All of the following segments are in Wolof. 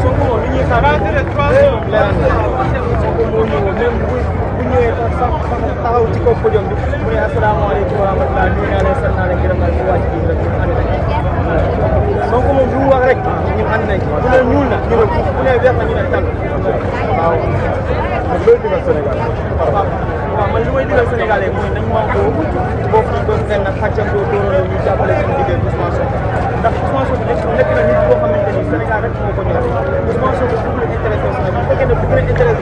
Sonko moom li ñuy xaar leeral na Sonko moo ñëw même bu ñëwee sax taxaw ci kaw podium bi mu ne asalaamaaleykum wa rahmatulah nuyu naa leen sant naa leen gërëm naa leen wàcc bi rek ñu ànd nañ Sonko moom lu mu wax rek ñun ànd nañ bu ne ñuul na ñu ne bu ne weex na ñu ne tànk waaw man loolu digal Sénégal waaw man li may digal Sénégalais mooy nañ maa ko bokk ñu doon benn xàccandoo dóorandoo ñu jàppale suñu liggéey Ousmane Sonko ndax Ousmane Sonko nekk na nit boo xamante ni Sénégal rek moo ko ñor Ousmane Sonko bëgg na intérêt personnel bu fekkee ne bëgg na intérêt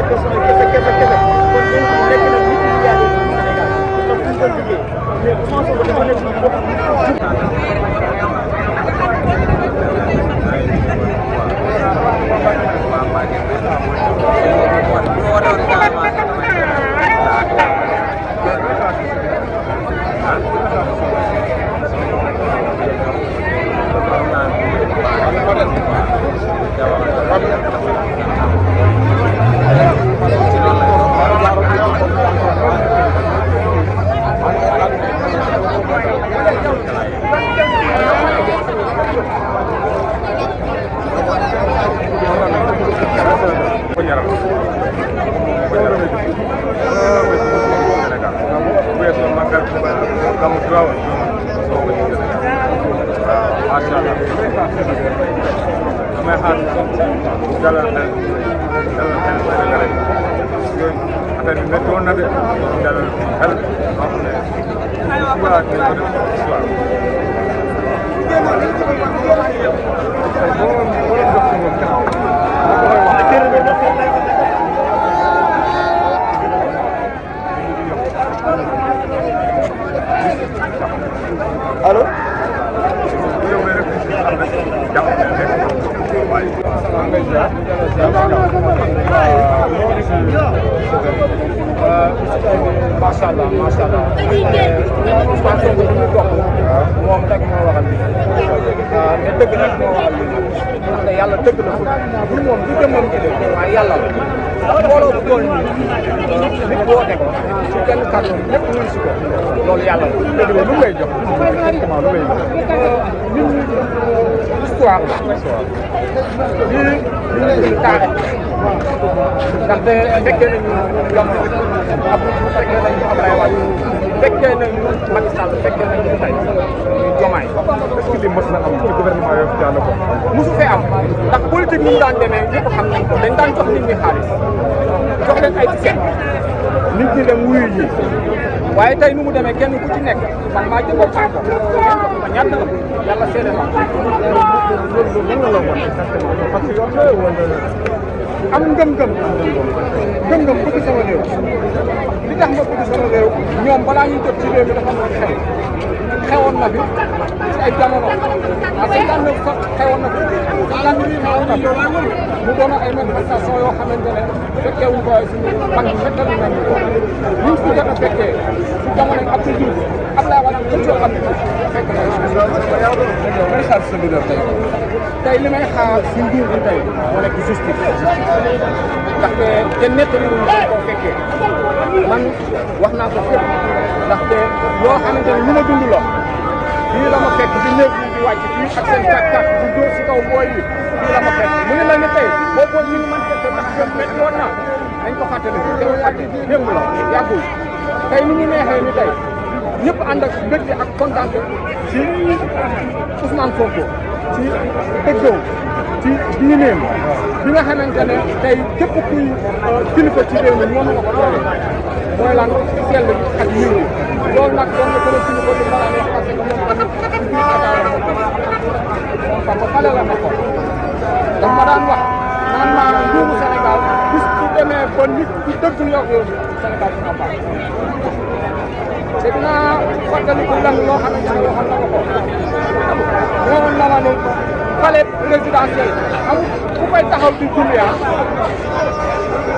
personnel kese kon nekk na nit ñi yaatu Sénégal ndax fu ñu ko liggéey mais Ousmane Sonko dafa nekk nit boo xam allo macha allah macha allah Ousmane Sonko li muy dox moom rek moo waxal li te dëgg nag moo waxal li ndax ne yàlla dëgg la du moom du jëmmam ji de waaye yàlla la ndax mbooloo bu toll nii nit woote ko ci benn kàddu lépp ñu si ko loolu yàlla la dëgg la lu lay jox exactement lu lay jox ñun histoire la lii taarix ndaxte fekkee nañu jamono fekkee nañu Abdoulaye Wade fekkee nañu Macky Sall fekkee nañu tey Diomaye est-ce que li mës na am ci gouvernement yooyu jàll ko mosu fee am ndax politique ni mu daan demee ñëpp xam nañ ko dañ daan jox nit ñi xaalis jox leen ay ticket nit ñi dem wuyu ji waaye tey nu mu demee kenn ku ci nekk man maa ci bopp ko ma ñaan la yàlla seede ma loolu mën na la woon exactement parce que yoon la wala am ngëm-ngëm bëgg sama réew li tax ma bëgg sama réew ñoom balaa ñuy jot ci réew mi dafa amoon xewoon na fi ci ay jamono à 59 sax xewoon na fi 58 xewoon na fi mu doon ay manifestation yoo xamante ne fekkee wuñ ko suñu mag ñi fekkal nañu ko ñu fi jot a fekkee ci jamono yi Abdou Diouf Abdoulaye Wade xëccoo am fekk na tey li may xaar si nguur gi tey moo nekk justice ndaxte kenn nettali wuñu koo fekkee man wax naa ko fépp ndaxte loo xamante ne lu ma dund la fii la ma fekk di néew yi di wàcc fii ak seen kat di dóor si kaw booy yi fii la ma fekk mu ne la ne tey boo booy ñu manifesté ndax jot métti woon na dañ ko fàttali teewul fàtte démb la yàggul tey ni ñu neexee ni tey ñëpp ànd ak mbégte ak kontaante ci Ousmane Sonko ci dëggoom ci diineem bi nga xamante ne tey képp kuy kilifa ci réew mi moom nga ko doole mooy lan sell bi ak yiw bi loolu nag doon na gën a kilifa di mën a parce que moom tamit ci biir Dakar moom papa xale la ma ko daf ma daan wax naan ma nguuru Sénégal bis bu demee ba nit ku dëggul yow Sénégal dina baax te dinaa fàttaliku lenn loo xamante ne waxal na ko ñëwoon na ma ne palais présidentiel amul ku fay taxaw di julli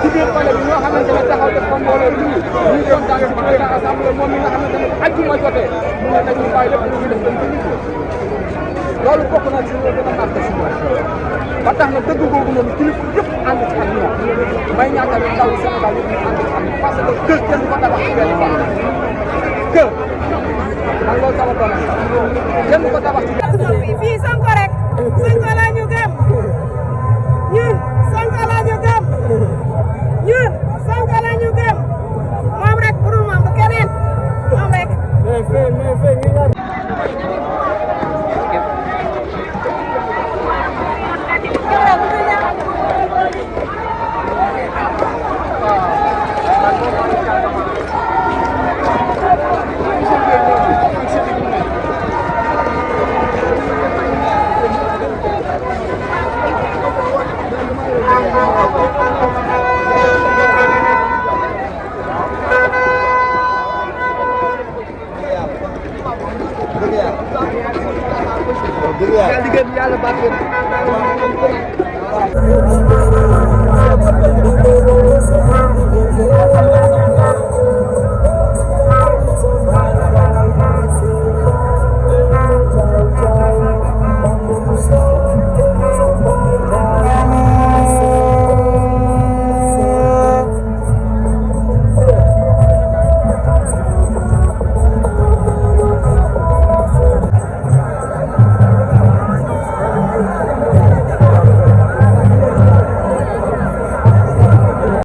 ci biir palais bi ñoo xamante ne taxaw def ko mbooloo julli ñu doon daan ci président assemblée moom mi nga xamante ne ajjuma jotee mu ne nañu bàyyi lépp lu ñu def dañ ko liggéey loolu bokk na ci loolu dina marqué si moom ba tax na dëgg googu noonu kilifa yëpp ànd ci ak ñoom may ñaan tamit ndaw Sénégal yëpp ñu ànd ci ak parce que kër kenn du ko tabax ci benn fan kër man loolu sama domaine kenn du ko tabax ci fii Sonko rek Sonko la ñu gëm ñun Sonko la ñu gëm ñun Sonko la ñu gëm moom rek pour moom du keneen moom rek Yàlla